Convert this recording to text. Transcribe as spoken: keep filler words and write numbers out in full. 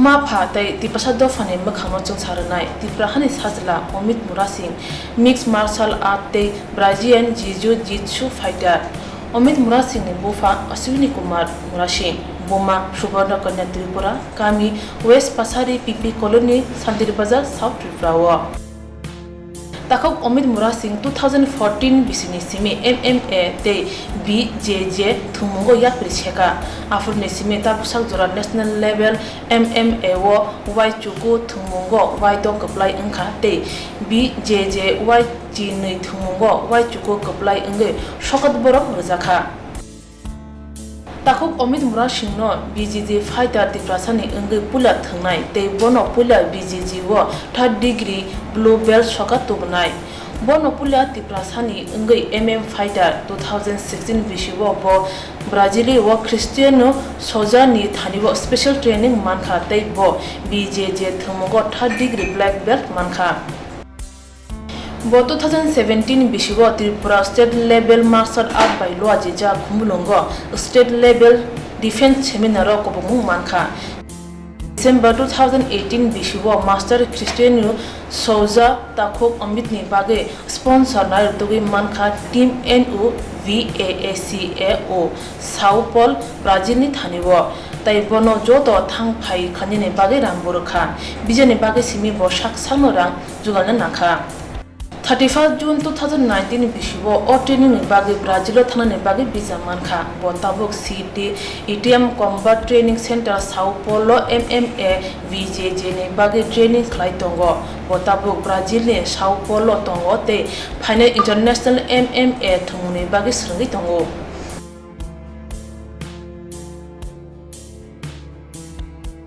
Mapha tei Tiprasa dophani mwkhangno chwngsa rwnai Tipra hani sajla Amit Murasing, mixed martial art tei Brazilian Jiu Jitsu fighter. Amit Murasingni bupha Ashwini Kumar Murasing, buma Subarna Kanya Tripura, kami West Pasari P P Colony, Santir Bazar, South Tripura o. Takhuk Amit Murasing two thousand fourteen bisini simi M M A tei B J J thwngmungo yapri sekha. Aphuruni simi tabuksak jora national level M M A o uaichuku thwngmungo uaidok kwplai wngkha tei B J J uaichinwi thwngmungo uaichuku kwplai wngwi sokat borok rwjakha. Takhuk Amit Murasingno B J J fighter Tiprasani wngwi puila thwngnai tei bono puila B J J o third degree blue belt soka tubunai. Bono puila Tiprasani wngwi M M fighter two thousand sixteen bisio bo Brazil o Cristiano Souza ni thani o special training mankha tei bo B J J thwngmungo third degree black belt mankha. Bo two thousand seventeen bisio Tripura State Level Martial Art bai luajijak Khumulwngo State Level Defense Seminar o kubungmung mankha. December two thousand eighteen bisio Master Cristiano Souza Takhuk Amit ni bagwi sponsor nairwtugwi mankha Team N U V A A C A o Sao Paulo, Brazil ni thani o, tei bono joto thang phai khainani bagwi rang bo rwkha. Bijani bagwi simi bo sak sakno rang jugalna nangkha. Thirty first June two thousand nineteen bisio o training ni bagwi Brazil o thangnani bagwi visa mankha. Bo tabuk C T A T M Combat Training Center Sao Paulo M M A V J J ni bagwi training khlai tongo. Bo tabuk Brazil ni Sao Paulo tongo tei phainai international M M A thwngmungni bagwi swrwngwi tongo.